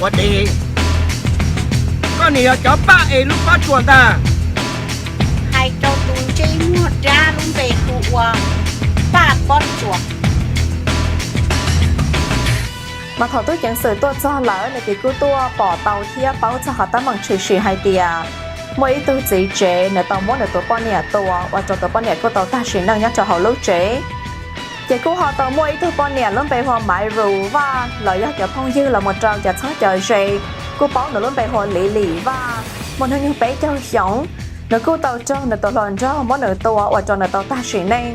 Ua teb, koj niam yog cov paj es lub pob tsuas ntag. Hais rau tus ntsej muag dab lub npe hu ua Paj Pob Tsuas. Mas thaum tub ceev xwm tuaj txog lawm no ces kuj tuaj pom tau thiab paub txog qhov teeb meem tshwm sim hais tias muaj ib tug txiv tsev nws tau muab nws tus poj niam tua ua rau tus poj niam kuj tau tag sim neej nyob rau hauv lub tsev. Ces kuj ho tau muaj ib tug poj niam lub npe hu ua Maiv Ru Vaj los yog cov phooj ywg los mus rau cov txheeb cov ze kuj paub nws lub npe hu ua Liv Lim Vaj, muaj hnub nyoog peb caug xyoos. Nws kuj tau raug nws tus hluas nraug muab nws tua ua rau nws tau tag sim neej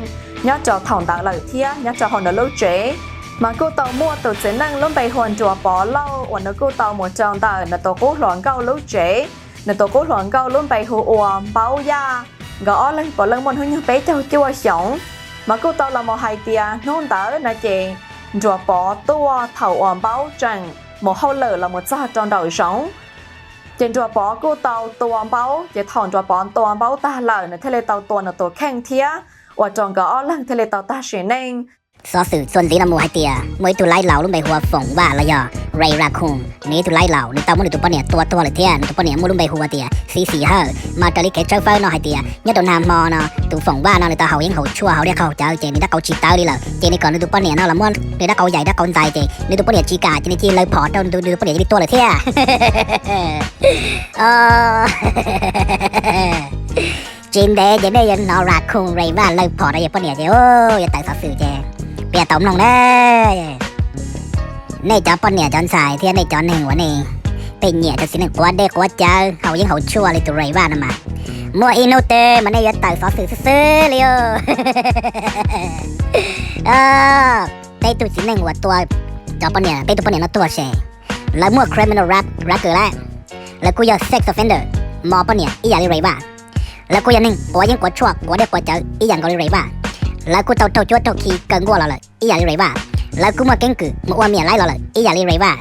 nyob rau thaum ntawd lawm thiab nyob rau hauv nws lub tsev. Mas kuj tau muaj tus txiv neej lub npe hu ua Nruas Pov Lauj uas nws kuj tau mus rau ntawm nws tus qub hluas nkauj lub tsev. Nws tus qub hluas nkauj lub npe hu ua Npaub Yaj, nkawd ob leeg puav leej muaj hnub nyoog peb caug cuaj xyoos. Mas kuj tau los mus hais tias hnub ntawd no ces Nruas Pov tuaj thaum uas Npaub tseem mus hauj lwm los mus txog rau nraum zoov. Ces Nruas Pov kuj tau tua Npaub, ces thaum Nruas Pov tua Npaub tag lawm nws thiaj li tau tua nws tus kheej thiab, ua rau nkawd ob leeg thiaj li tau tag sim neej. Xov xwm txuas ntxiv no mus hais tias muaj ib tug laib laus lub npe hu ua Foom Vaj los yog Ray Raccoon, nws ib tug laib laus nws tau muab nws tus poj niam tua tuag lawm thiab nws tus poj niam muaj lub npe hu ua tias Xib Xis Hawj. Mas raws li kev tshawb fawb no hais tias nyob rau nag hmo no tus Foom Vaj no nws tau haus yeeb haus tshuaj haus dej haus cawv ces nws dab qau tsis tawv li lawm, ces nws kom nws tus poj niam no los muab nws dab qau yaim dab qau ntxais ces nws tus poj niam tsis kam ces nws cia li lawv phom rau nws tus poj niam cia li tuag lawm thiab. Tsis ntev ces nej yuav hnov Raccoon Ray Vaj lawv phom rau yawg poj niam ces yuav tawm xov xwm ces peb tau mloog na. Nej cov poj niam cov ntxhais thiab nej cov neeg uas nej pheej nyiam cov txiv neej quav dej quav cawv haus yeeb haus tshuaj li tus Ray Vaj no mas muaj ib hnub twg mas nej yuav tawm xov xwm xwb xwb li os. Peb tug txiv neej uas tua cov poj niam, peb tug poj niam no tuag ces lawv muaj criminal rec-, record lawm. Lawv kuj yog sex offender, mos poj niam ib yam li Ray Vaj. Lawv kuj yog neeg quav yeeb quav tshuaj quav dej quav cawv ib yam nkaus li Ray Vaj. Lawv kuj tau raug cuab raug khi kaw nkuaj los lawm ib yam li Ray Vaj. Lawv kuj muaj keeb kwm mus ua miam laib los lawm ib yam li Ray Vaj.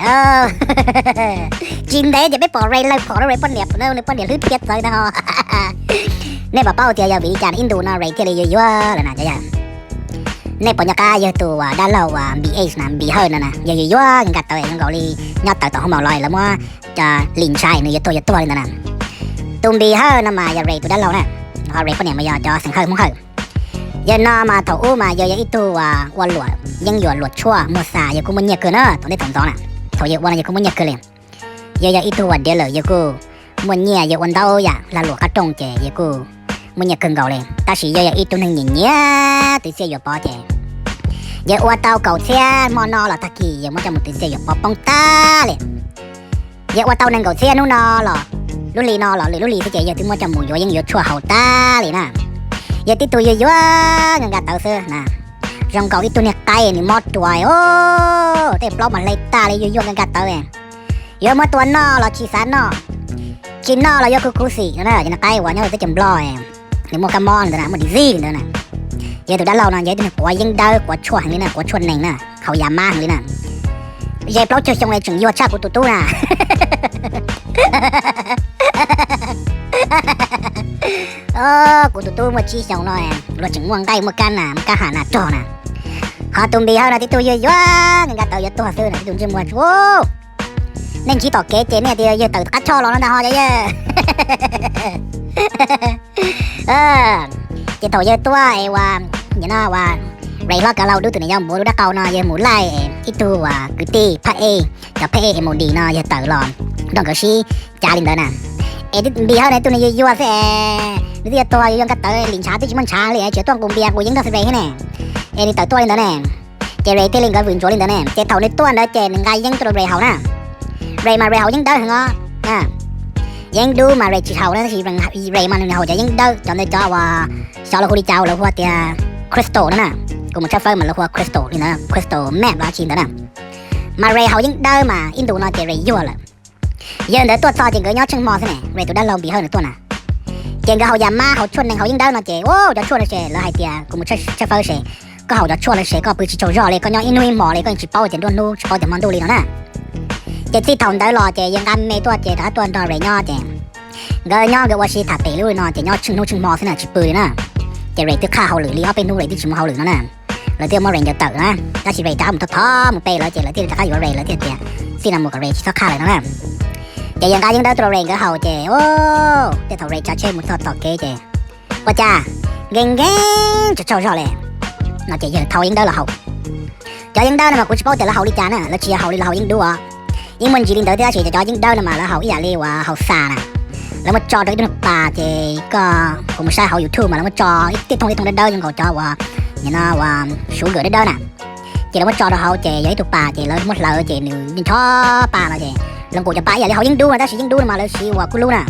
Tsis ntev ces peb pom Ray lawv phom rau Ray poj niam, nws poj niam hlwb phiab txawv ntag ho. Nej puas paub tias yog vim li cas ib ntus no Ray thiaj li yuag yuag lawm na cov yawg? Nej puas nco qab yawg tus dab laug uas Npis H na, Npis Hawj no na, yawg yuag yuag nka tawv zoo nkaus li nyob tawv tom hoo maum los lawv muab lim ntshav nws yuav tuag yuav tuag li ntawd na. Tus Npis Hawj no mas yog Ray tus dab laug na, ho Ray poj niam mas yog cov xeem Hawj Hmoob Hawj. Yawg no mas thaum ub mas yawg yog ib tug ua luam yeeb yuam luam tshuaj muag xa, yawg kuj muaj nyiaj kawg na thaum ntej thaum ntxov na. Thaum yawg ua no yawg kuj muaj nyiaj kawg li. Yawg yog ib tug ua dealer, yawg kuj muaj nyiaj, yawg ua ntau yam lag luam qab rooj ces yawg kuj muaj nyiaj kawg nkaus li. Tab sis yawg yog ib tug neeg nyiam nyiam twv txiaj yuam pov ces yawg ua tau kaum txhiab hmo no los tag kis yawg muab coj mus twv txiaj yuam pov poob tag li. Yawg ua tau nees nkaum txhiab hnub no los, lub hli no los lwm lub hli xwb ces yawg twb muab coj mus yuav yeeb yuav tshuaj haus tag li na. Yawg tib tug yuag yuag nka nka tawv xwb na, zoo nkaus ib tug niag qaib nws mob ruas, tej plaub mas hle tag li, yuag yuag nka nka tawv. Yuav muab tua noj los tsis xav noj, tsis noj los yuav khuv khuv xim no na. Cov niag qaib uas nyob rau teb chaws Nplog, nws muaj kab mob li ntawd na, muaj disease li ntawd na. Yawg tus dab laug no yog ib tug neeg quav yeeb dawb quav tshuaj heev li na, quav tshuaj nees na, haus yas mab heev li na. Ze plaub caug xyoo li tseem yuag tshaj kuv tus tub na. Kuv tus tub muaj tsib xyoos no, luag tseem muaj nqaij muaj kab na, muaj kab has nas rog na. Ho tus Npis Hawj no tib tug yuag yuag nka nka tawv yuav tuag xwb na, tib tug ntsej muag tsuas. Nej ntsib tom kev ces nej tias yawg tawm qab choj los no ntag ho cov yawg. Ces thaum yawg tuaj es ua, nim no ua, Ray hlob kav laug dub tus niam yau npuav lub dab qau no yawg mus laij ib tug uas kwv tij phaj ej, cov phaj ej mus dis no yawg tawm los nrog nkawd sib cav li ntawd na. Es Npis Hawj no tib tug nws yuag yuag xwb es nws twb yuav tuag yuag yuag nka tawv, lim ntshav twb tsis muaj ntshav li es tseem tuaj nqus npias nqus yeeb nrog xwb ne. Es nws tawm tuaj li ntawd ne. Ces Ray thiaj li nkawd vwm ntsuav li ntawd ne. Ces thaum nws tuaj ntawd ces nws nqa yeeb tuaj rau Ray haus na. Ray mas Ray haus yeeb dawb heev os. Yeeb dub mas Ray tsis haus na, tab sis Ray mas nws haus cov yeeb dawb, cov ntawd cov uas xyov lawv hu li cas, lawv hu tias crystal no na. Kuv mus tshawb fawb mas lawv hu ua crystal li ntawd, crystal meth los tsis ntawd na. Mas Ray haus yeeb dawb mas ib ntus no ces Ray yuag lawm. Yawg ntawd tuaj txog ces nkawd nyob tsheej hmo xwb ne, Ray tus dab laug Npis Hawj nws tuaj na. Ces nkawd haus yas mab, haus tshuaj nees, haus yeeb dawb no ces, ua, cov tshuaj no ces lawv hais tias, kuv mus tshawb fawb ces, koj haus cov tshuaj no ces koj pw tsis tsaug zog li, koj nyob ib hnub ib hmos li, koj yeej tsis paub tias nruab hnub tsis paub tias hmo ntuj li no na. Ces txij thaum ntawd los ces yawg nqa me tuaj ces rov qab tuaj nrog Ray nyob ces nkawd nyob nkawd ua si tham pem lub li no ces nyob tsheej hnub tsheej hmo xwb na, tsis pw li na. Ces Ray twb qhaj hauj lwm li ob peb hnub Ray twb tsis mus hauj lwm no na. Lawv twb muab Ray ncaws tawm na, tab sis Ray rov qab mus thov thov mus pe lawv ces lawv thiaj li rov qab yuav Ray, lawv thiaj tias txij no mus kom Ray tsis txhob qha lawm no na. Ces yawg nqa yeeb dawb tuaj rau Ray nkawd haus ces, o, tej thaum Ray tsav tsheb mus txog tom kev ces, ua cas nkees nkees tsaug tsaug zog li no ces yawg thau yeeb dawb los haus. Cov yeeb dawb no mas kuv tsis paub tias lawv haus li cas na, lawv tsis yog haus li lawv haus yeeb dub os. Yeej muaj ntsis li ntawd thiab tab sis cov yeeb dawb no mas lawv haus ib yam li uas haus xas na. Lawv muab tso rau ib tug pas ces koj, kuv mus saib hauv YouTube mas lawv muab tso ib tej thooj tej thooj dawb dawb zoo nkaus cov uas, nim no uas sugar dawb dawb na. Ces lawv muab tso rau hauv ces yog ib tug pas ces lawv muab hlawv ces nws ncho pa no ces lawv nqus cov pa ib yam li haus yeeb dub no tab sis yeeb dub no mas lawv siv uas kuj lub na.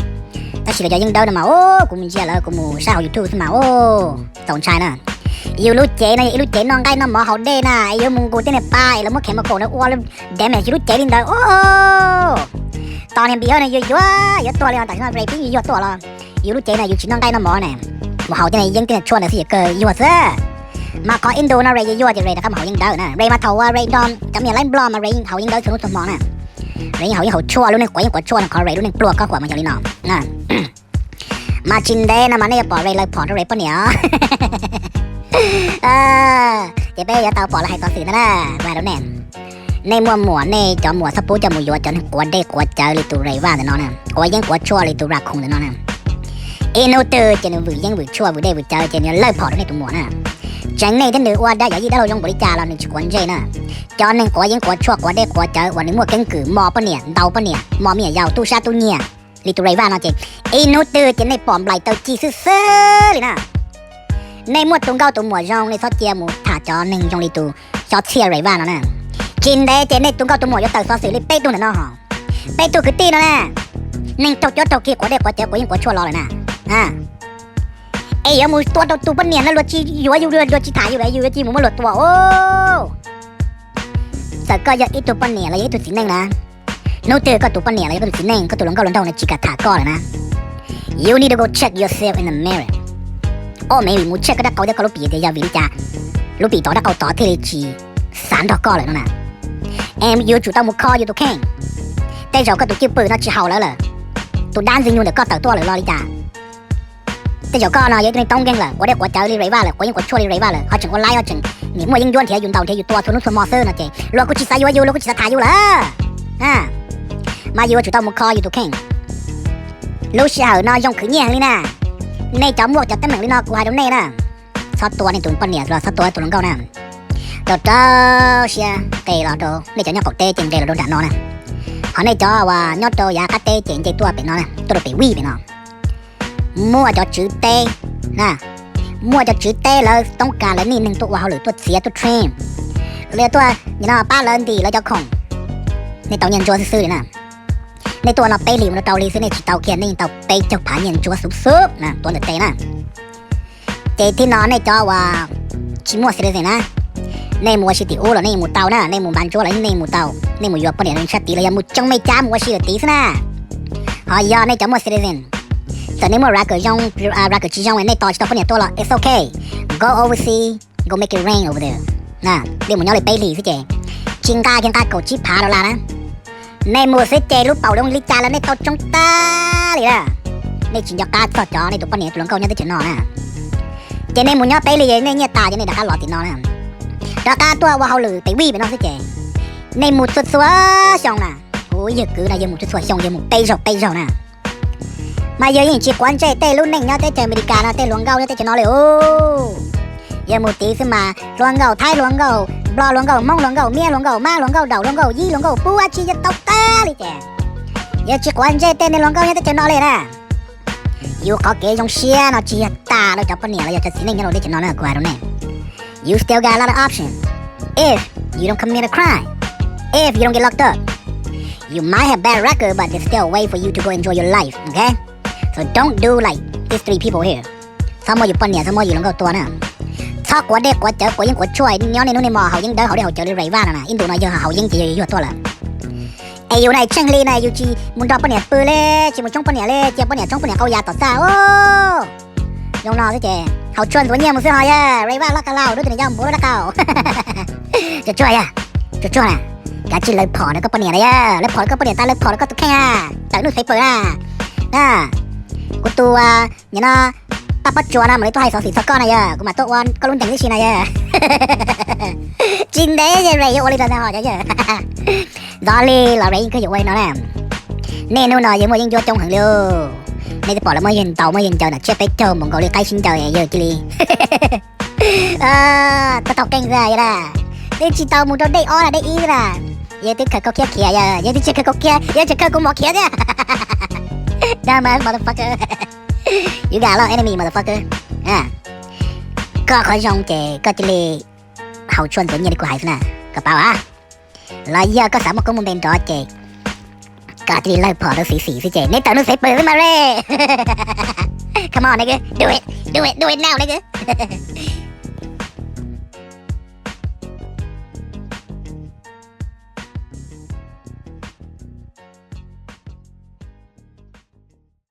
Tab sis lawv cov yeeb dawb no mas, o, kuv mus ntsia lawv, kuv mus saib hauv YouTube xwb mas, o, txaus ntshai na. Yus lub cev no yog ib lub cev noj nqaij noj mov haus dej na, es yuav mus nqus tej niag pa es lawv muab chemical no ua damage yus lub cev li ntawd, o. Tos niag npis no yuag yuag yuav tuag li os, tam sim no Ray pib yuag yuag tuaj los yus lub cev no yus tsis noj nqaij noj mov ne, mus haus tej niag yeeb tej niag tshuaj ntawd xwb ces kawg yuag xwb. Mas qhov ib ntus no Ray yuag yuag ces Ray rov qab mus haus yeeb dawb na. Ray mas thaum uas Ray nrog cov me nyuam laib nplog mas Ray yeej haus yeeb dawb txhua hnub txhua hmo na. Ray yeej haus yeeb haus tshuaj, lub neej quav yeeb quav tshuaj no qhov Ray lub neej pluag koj huam mas yog li no. Mas tsis ntev no mas nej yuav pom Ray lawv phom rau Ray poj niam. Ces peb yuav tau pom lawv hais xov xwm ntag na, kuv hais rau nej. Nej muaj muam, nej cov muam txhob pub coj mus yuav cov neeg quav dej quav cawv li tus Ray Vaj ntawm no na, quav yeeb quav tshuaj li tus Raccoon ntawm no na. Ib hnub twg ces nws vwm yeeb vwm tshuaj vwm dej vwm cawv ces nws lawj phom rau nej tus muam na. Tseem nej thiab nws ua dab yov yij dab laug zoo npaum li cas los nws tsis quav ntsej na. Cov neeg quav yeeb quav tshuaj quav dej quav cawv uas nws muaj keeb kwm mos poj niam ntaus poj niam mos me nyuam yaus tub sab tub nyiag li tus Ray Vaj no ces ib hnub twg ces nej pom nplaim taw ci xwb xwb li na. Nej muaj tus nkauj tus muam zoo nej txhob cia mus tham cov neeg zoo li tus xyov txhiaj Ray Vaj no na. Tsis ntev ces nej tus nkauj tus muam yuav tawm xov xwm li peb tug ntawm no hos. Peb tug kwv tij no na, neeg raug cuab raug ki quav dej quav cawv quav yeeb quav tshuaj los lawm na. Es yuav mus tua rau tus poj niam no luag tsis yuav yus, luag tsis tham yus, yus yuav cia mus muab luag tua os. Txawm koj yog ib tug poj niam los yog ib tug txiv neej na, hnub twg koj tus poj niam los yog koj tus txiv neej, koj tus hluas nkauj hluas nraug no tsis kam tham koj lawm na, you need to go check yourself in the mirror. Maybe mus check koj dab qau thiab koj lub pim tias yog vim li cas lub pim tod dab qau tod thiaj li tsis xav nrog koj lawm no na. Es yuav tsum tau mus kho yus tus kheej. Tej zaum koj tus cwj pwm no tsis haum lawv lawm, tus dab ntxwg nyoog ntawm koj tawm tuaj lawm los li cas. Tej zaum koj no yog ib tug neeg toob nkeeg lawm, quav dej quav cawv li Ray Vaj lawm, quav yeeb quav tshuaj li Ray Vaj lawm, ho tseem ua laib ho tseem nim muaj yeeb ncuab nrhiav yus ntaus nrhiav yus tua txhua hnub txhua hmo xwb no ces luag kuj tsis xav yuav yus, luag kuj tsis xav tham yus lawm. Mas yuav tsum tau mus kho yus tus kheej. Lub sij hawm no zoo khwv nyiaj heev li na. Nej cov muaj cov teeb meem li no kuv hais rau nej na, txhob tua nej tus poj niam los txhob tua tus hluas nkauj na. Rau rau siab nqes los rau nej cov nyob qaum teb ces nqes los rau nram no na. Ho nej cov uas nyob rau yav qab teb ces nce tuaj pem no, tuaj rau pem vij pem no. Muaj cov tswv teb na, muaj cov tswv teb lawv toob kas lawv niaj neeg tuaj ua hauj lwm tuaj txiav tuaj train, lawv tuaj no pab lawv ntim lawv cov khoom. Nej tau nyiaj ntsuab xwb xwb li na. Nej tuaj no peb hlis mus rau rau hli xwb nej tsis tau kiag, nej yeej tau peb caug phav nyiaj ntsuab xub xub na tuav ntawm tes na. Ces thib no nej cov uas tsis muaj citizen na, nej mus ua si tim ub los nej yeej mus tau na, nej mus npav ntsuab los nej yeej mus tau, nej mus yuav poj niam sab tid los yog mus tsoo me cab mus ua si lawm tid xwb na. Ho yog nej cov muaj citizen, txawm nej muaj record zoo, record tsis zoo nej tos tsis tau poj niam tuaj los it's okay. Go overseas, go make it rain over there. Nej mus nyob li peb hlis xwb ces tsis nqa kiag nqa kaum tsib phav dollar na. Nej mus xwb ces lub paum zoo li cas los nej tau tsoob tag li na. Nej tsis nco qab txog cov nej tus poj niam tus hluas nkauj nyob teb chaws no na. Ces nej mus nyob peb hlis nej nyiaj tas ces nej rov qab los tim no na, rov qab tuaj ua hauj lwm pem vij pem no xwb ces nej mus txhua txhua xyoo na. Kuv yawg kwv no yawg mus txhua txhua xyoo, yawg mus peb zaug peb zaug na. Mas yawg yeej tsis quav ntsej tej lub neej nyob teb chaws Amelikas no, tej hluas nkauj nyob teb chaws no li os. Yawg mus tid xwb mas hluas nkauj Thaib, hluas nkauj Nplog, hluas nkauj Hmoob, hluas nkauj Miab, hluas nkauj Mab, hluas nkauj Daum, hluas nkauj Yib, hluas nkauj Pub, dab tsi yawg tau tag li ces yawg tsis quav ntsej tej niag hluas nkauj nyob teb chaws no li na. Yus qhov kev zoo siab no tsis yog tas rau cov poj niam los yog cov txiv neej nyob rau teb chaws no na, kuv hais rau nej. You still got a lot of options if you don't commit a crime, if you don't get locked up. You might have bad record, but there's still a way for you to go enjoy your life, okay? So don't do like these three people here. Txhob muab yus poj niam, txhob muab yus hluas nkauj tua na. Txhob quav dej quav cawv quav yeeb quav tshuaj nyob niaj hnub niaj hmo haus yeeb dawb haus dej haus cawv li Ray Vaj no na, ib ntus no yawg haus yeeb ces yawg yuag tuaj lawm. Es yus na tsheej li na yus tsis mus nrog poj niam pw li, tsis mus tsoob poj niam li, cia poj niam tsoob poj niam qau yas tom txaj os. Zoo no xwb ces haus tshuaj ntxuav nyiaj mus xwb ho yawg Ray Vaj loj ka laus, dub tus niam yau npuav lub dab qau. Tsuag tsuag yawg, tsuag tsuag na, kav tsij lawv phom rau koj poj niam na yawg, lawv phom rau koj poj niam tas lawv phom rau koj tus kheej a, tawm nuj xeev pawg na. Kuv tus nim no paj Pob tsuas no mam li tuaj hais xov xwm txog koj na yog, kuv mam tuaj ua koj lub ntees tib si na yog. Tsis ntev ces Ray yuav ua li ntawd ntag ho cov yawg. Ntxov li los Ray yeej kawg yuav ua li no na. Nej hnub no yawg muaj yeeb ncuab coob heev li. Nej twb pom lawv muab yawg ntaus muab yawg ncaws nram tsiab peb caug npaum nkaus li qaib sib ncaws yawg cia li tau taug keej xwb yog na. Twb tsis tau mus rau dej ob na, dej ib xwb na. Yawg twb khaws kaus khiab khiav yog, yawg twb tsis khaws kaus khiab, yawg tseem khaws kaus mom khiav thiab. Dumbass motherfucker. You got a lot of enemy, motherfucker. Koj qhov zoo ces koj cia li haus tshuaj ntxuav nyiaj li kuv hais xwb na, koj paub a. Los yog koj xav muaj koob muaj npe nrov ces koj cia li lawg phom rau xim xim xwb ces neb tawm nuj xev pw xwb mas re. Come on nigga, do it, do it, do it now nigga.